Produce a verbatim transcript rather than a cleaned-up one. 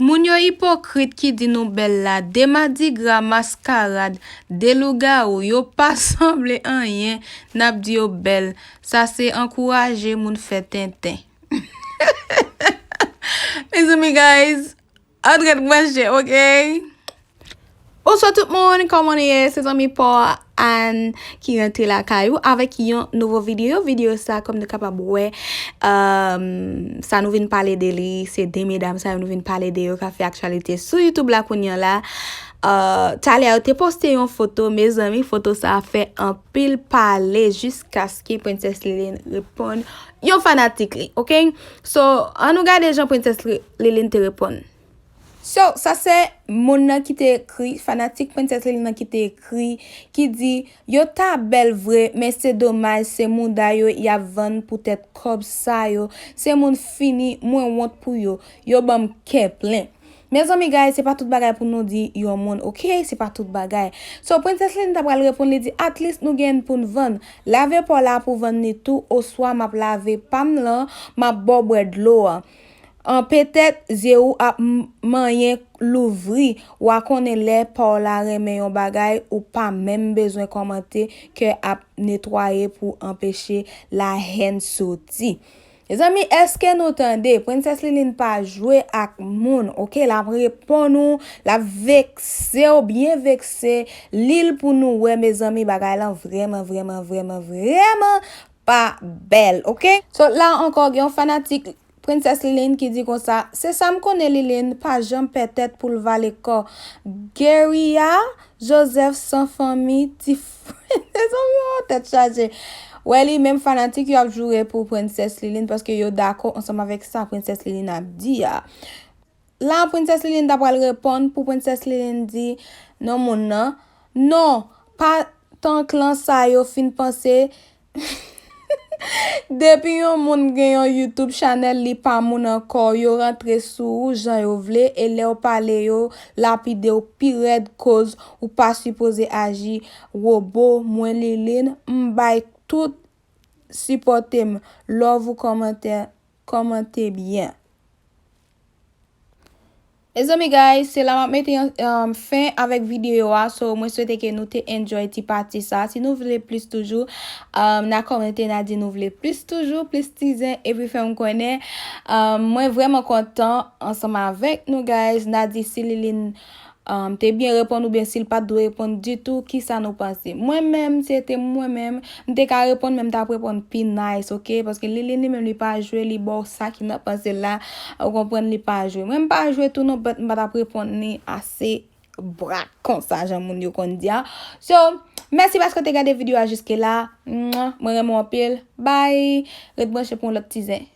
Moun yo ipokrit ki di nou bèl la, de madigra, maskarad, de lougawou, yo pa sanble anyen, n ap di yo bèl. Sa se ankouraje moun fè tenten. Mezanmi, guys, ann ret branche, ok? Bonswa tout moun, kòman nou ye? Se zanmi pa w Ann ki rantre lakay ou avèk yon nouvo videyo. Videyo sa, kòm nou kapab wè, um, sa nou vin pale de li, se de medam sa yo nou vin pale de yo k ap fè aktyalite sou YouTube la kounye a la. Uh, talè yo te poste yon foto, mezanmi, foto sa fè anpil pale jiskaske Princess Liline reponn yon fanatik li, ok? So, ann nou gade jan Princess Li-, Liline te reponn. So, sa se moun nan ki te ekri, fanatik Princess Liline nan ki te ekri, ki di, yo ta bèl vre, men se domaj, se mouda yo y ap vann poutèt kòb sa yo. Se moun fini, mwen wont pou yo. Yo ban m kè plen. Mezanmi, guys, se pa tout bagay pou nou di yon moun, ok? Se pa tout bagay. So, Princess Liline ta pral reponn, li di, at least nou gen pou n vann. Lave pa w la pou vann li tou, oswa m ap lave pa m lan, m ap ba w bwè dlo a. An, petèt, zye ou ap m-, manyen louvri. W a konnen lè pa w la renmen yon bagay, ou pa menm bezwen kòmante, kè ap netwaye pou anpeche lahèn soti. Mezanmi, èske nou tande? Princess Liline pa jwe ak moun, ok? L ap reponn ou, l ap vekse w, byen vekse. Li l pou nou wè, mezanmi, bagay lan vrèman, vrèman, vrèman, vrèman pa bèl, ok? So, la ankò, gen yon fanatik Princess Liline ki di konsa, se sa m konnen Liline pa janm pè tèt pou l vale kò. Guerilla Joseph san fanmi, ti f-, mezanmi, oh, tèt chaje. Wè li menm fanatik yo ap joure pou Princess Liline paske yo dakò ansanm avèk sa Princess Liline ap di a. La, Princess Liline ta pral reponn pou Princess Liline di non moun nan, non, pa tan klan sa yo fin panse. Depi yon moun gen yon YouTube chanèl, li pa moun ankò, yo rantre sou ou jan yo vle, e lè w pale yo lapide w pi rèd koz ou pa sipoze aji wobo. Mwen Liline, m bay tout sipòte m, love ou kòmantè, kòmante byen. Mezanmi, guys, se la m ap mete yon, um, fen avèk videyo a. So, mwen swete ke nou te enjoy ti pati sa. Si nou vle plis toujou, um, n a kòmante, n a di nou vle plis toujou, plis ti zen, epi fè m konnen. Um, mwen vrèman kontan ansanm avèk nou, guys. N a di si Liline, um, te byen reponn oubyen si l pa t dwe reponn ditou, kisa nou panse? Mwen menm, si se te mwen menm, m te ka reponn, men m t ap reponn pi nice, ok? Paske Liline li menm, li pa jwe, li ba w sa ki nan panse l la, ou konprann, li pa jwe. Mwen, m pa jwe tou non, but m pa t ap reponn li ase bra konsa, jan moun yo konn di a. So, mèsi paske w te gade videyo a jiske la. Mwen renmen w anpil. Bye! Ret branche pou yon lòt ti zen.